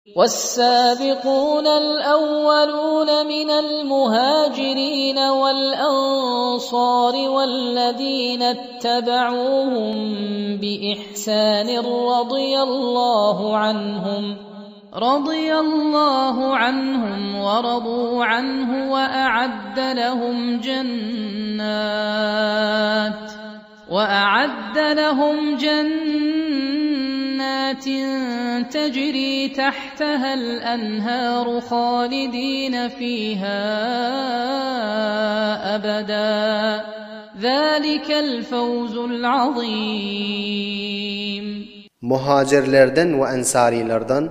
وَالسَّابِقُونَ الْأَوَّلُونَ مِنَ الْمُهَاجِرِينَ وَالْأَنصَارِ وَالَّذِينَ اتَّبَعُوهُم بِإِحْسَانٍ رَّضِيَ اللَّهُ عَنْهُمْ رضي الله عنهم ورضوا عنه وأعد لهم جنات وأعد لهم جنات تجري تحتها الأنهار خالدين فيها أبدا ذلك الفوز العظيم Muhajirlerden we ensarylardan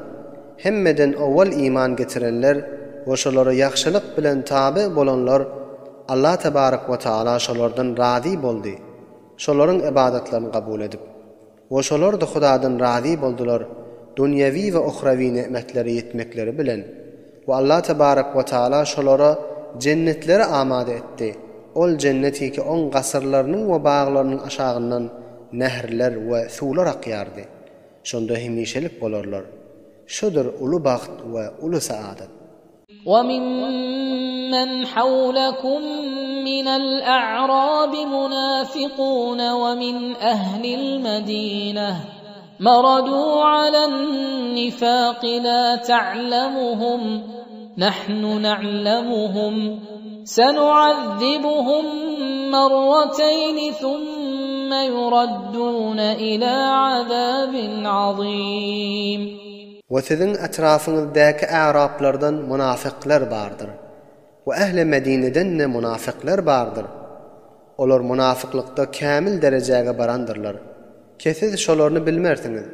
hemmeden owwal iman getirenler we şolara ýagşylyk bilen taby bolanlar Allah tebarek we taala şolardan razy boldy, şolaryň ybadatlaryny kabul edip. We şolar-da Hudadan razy boldular, dünýewi we uhrawi ne'metlere ýetmekleri bilen. We Allah tebarek we taala şolara jennetleri amada etdi, ol jenneti ki oň gasyrlarynyň we baglarynyň aşagyndan nährler we suwlar akýardy. Şonda hemişelik bolarlar. Şudur uly bagt we uly saadat. وَمِمَّنْ حَوْلَكُم مِّنَ الْأَعْرَابِ مُنَافِقُونَ وَمِنْ أَهْلِ الْمَدِينَةِ مَرَدُوا عَلَى النِّفَاقِ لَا تَعْلَمُهُمْ نَحْنُ نَعْلَمُهُمْ سَنُعَذِّبُهُم مَّرَّتَيْنِ ثُمَّ يُرَدُّونَ إِلَى عَذَابٍ عَظِيمٍ We siziň etrafyňyzdaky äraplardan munafyklar bardyr. We ähli Medineden-de munafyklar bardyr. Olar munafyklykda kämil derejäge barandyrlar. Ke siz şolaryny bilmersiňiz.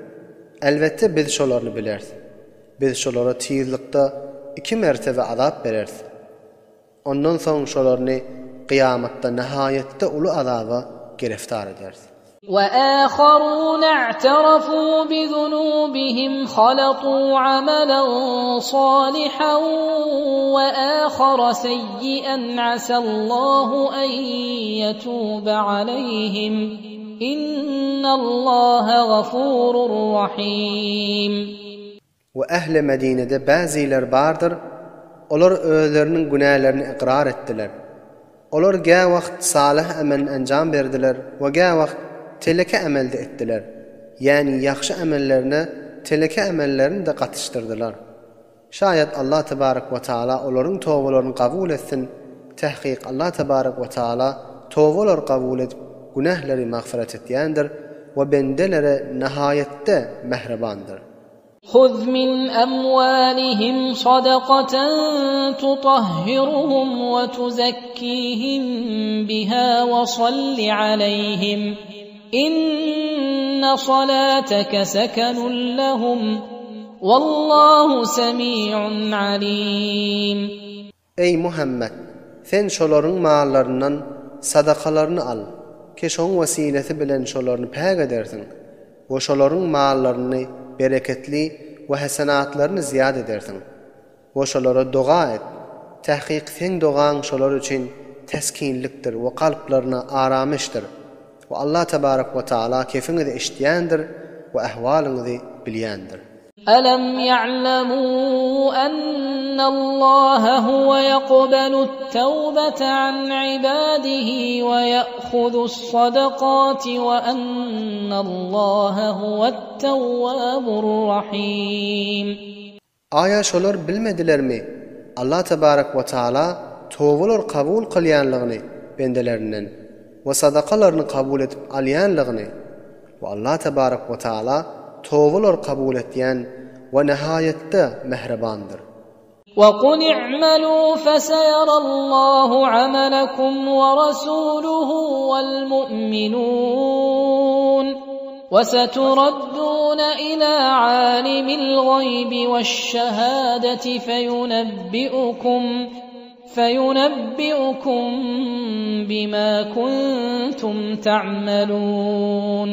Elbetde biz şolaryny bilers. Biz şolara tizlikde iki mertebe azap berers. Ondan soň şolaryny kyýamatda nihaýatda uly azaba giriftar ederis. وَآخَرُونَ اعْتَرَفُوا بِذُنُوبِهِمْ خَلَطُوا عَمَلًا صَالِحًا وَآخَرَ سَيِّئًا عَسَى اللَّهُ أَن يَتُوبَ عَلَيْهِمْ إِنَّ اللَّهَ غَفُورٌ رَّحِيمٌ. We ähli Medinede bäziler bardyr, olar özleriniň günälerini ykrar etdiler. Olar gäwagt salyh emelini enjam berdiler we gäwagt teleke emel-de etdiler. Ýäni ýagşy emellerine teleke emellerini-de gatyşdyrdylar. Şaýat Allah tebarek we taala olaryň tobalaryny kabul etsin, tähkyk Allah tebarek we taala tobalary kabul edip günähleri magfyrat etýändir we bendelere nihaýetde mähribandyr. Huz min amwalihim sadakatan tutahhiruhum we tuzakkihim biha we salli aleýhim inne salateke sekenun lehum wallahu semi'un alim. Eý, Muhammet! Sen şolaryň mallaryndan sadakalaryny al, ki şoň wesilesi bilen şolaryny päk edersiň we şolaryň mallaryny bereketli we hesenatlaryny zyýat edersiň. We şolara doga et. Tähkyk seň dogaň şolar üçin teskinlikdir we kalplaryna aramyşdyr. We Allah tebarek we taala kefiňizi eşitýändir we ähwalyňyzy bilýändir. Alam ýa'lemû ennallaha huwe ýakbelut-tewbete an ibadihi we ýe'huzus-sadakati we ennallaha huwet-tewwabur-rahim. Aýa şolar bilmedilermi, Allah tebarek we taala tobalar kabul kylýanlygyny bendelerinden we sadakalaryny kabul edip alýanlygyny we Allah tebarek we taala tobalar kabul etýän we nihaýatda mähribandyr. وَقُلِ اعْمَلُوا فَسَيَرَى اللَّهُ عَمَلَكُمْ وَرَسُولُهُ وَالْمُؤْمِنُونَ وَسَتُرَدُّونَ إِلَى عَالِمِ الْغَيْبِ وَالشَّهَادَةِ فَيُنَبِّئُكُم فَيُنَبِّئُكُم بِمَا كُنتُمْ تَعْمَلُونَ.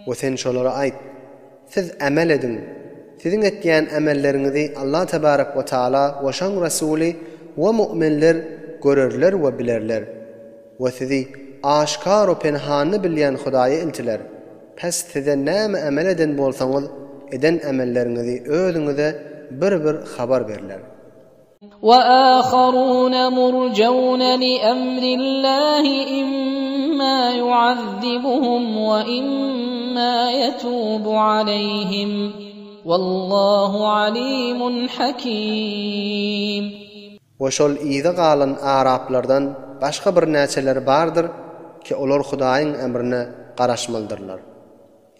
We sen şolara aýt, Siz emel ediň! Siziň etýän emelleriňizi Allah tebarek we taala we şoň Resuly we mu'minler görerler we bilerler. We sizi aşkar-u penhany bilýän Hudaýa iltiler. Pes size näme emel eden bolsaňyz, eden emelleriňizi özüňize. bir-bir habar berler. وآخرون مرجون لأمر الله إما يعذبهم وإما يتوب عليهم والله عليم حكيم. We şol yza galan araplardan başga birnäçeleri bardyr ki olar Hudaýyň emrine garaşmalydyrlar.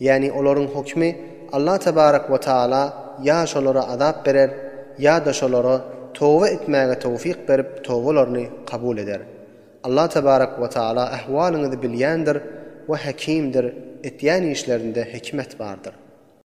Ýagny olaryň hokmy Allah tebarek we taala ýa şolara azap berer ýa-da şolara toba etmäge towfyk berip tobalaryny kabul eder. Allah tebarek we taala ahwalyňyzy bilýändir we Hekimdir, etýän işlerinde hikmet bardyr.